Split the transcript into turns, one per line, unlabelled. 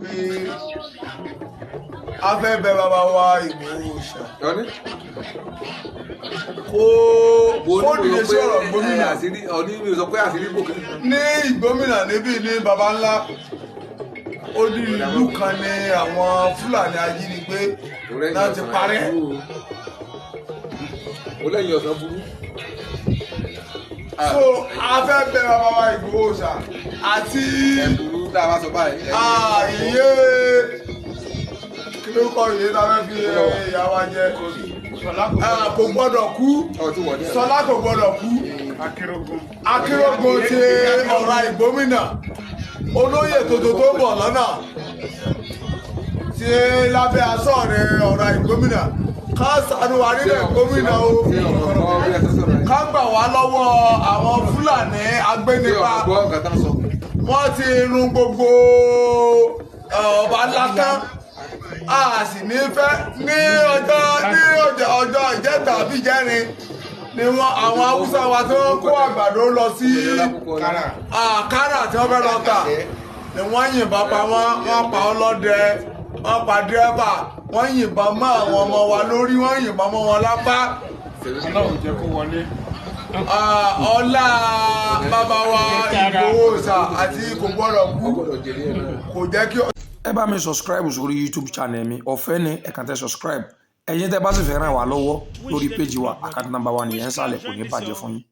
Pé a fẹ́ bẹ bàbá wa Ìgbòho Òòṣà
Ọní
kó
wo
kó
ni
dìde
mo
sí
sọ
ọ̀rọ̀
pé ẹ,
gómìnà
àṣírí ọní mi ò sọ pé àṣírí bò kí.
Ní ìgbómìnà níbí ní baba ńlá ó di ìlú kan ní àwọn Fúlàní ajínigbé náà ti parẹ́.
Ó lẹ́yìn ọ̀sán burú.
So a fẹ́ bẹ bàbá wa Ìgbòho Òòṣà àti
Ẹ burú tá a bá sọ báyìí.
Ìyé kí ló kọ ìyé tá a fẹ́ fi ìyá wa jẹ? Kò gbọ́dọ̀ kú.
Ọ̀ tí wọ̀ ní ẹ̀.
Sọlá kò gbọ́dọ̀ kú.
Akérògùn.
Akérògùn ti ọ̀rọ̀ ìgbómìnà, olóyè tuntun tó ń bọ̀ lọ́nà tí lábẹ́ aṣọ rẹ̀ ọ̀rọ̀ ìgbómìnà, ká ṣàánú wa nílẹ̀ gómìnà o.
Ṣé ọ̀rọ̀ gbọ́ bí ẹ ṣe sọ̀rọ̀ yìí?
Ká gbà wá lọ́wọ́ àwọn Fúlàní
Ṣé
agbénipa.
ọ̀rọ̀ gbọ́ nǹkan tá ń sọ?
Wọ́n ti run gbogbo ọba ńlá tán. A sì ní fẹ́ ní ọjọ́ ìjẹta àbí ìjẹrin ni wọ́n àwọn Haúsá wa tí wọ́n kó àgbàdo lọ sí
Kára.
Àkàrà tí wọ́n fẹ́ lọ tà ni wọ́n yìnbọn pa wọ́n. Wọ́n pa ọlọ́dẹ, wọ́n pa dírẹ́bà, wọ́n yìnbọn mọ́ àwọn ọmọ wa lórí, wọ́n yìnbọn mọ́ wọn lápá.
Ọlọ́run jẹ́ kó wọlé.
Ọlá bàbá wa Ìgbòho Òòṣà àti kò gbọ́dọ̀ kú.
Ó gbọ́dọ̀ jèrè ẹ̀ náà.
Kò jẹ́ kí
Ẹ bá mi subscribe sórí YouTube channel mi, ọ̀fẹ́ ni. Ẹ kàn tẹ subscribe. Ẹ̀yin tẹ́ bá sì fẹ́ ràn wá lọ́wọ́ lórí péjì wa, account number wa nìyẹn ń sàlẹ̀. Kò ní bàjẹ́ fún yín.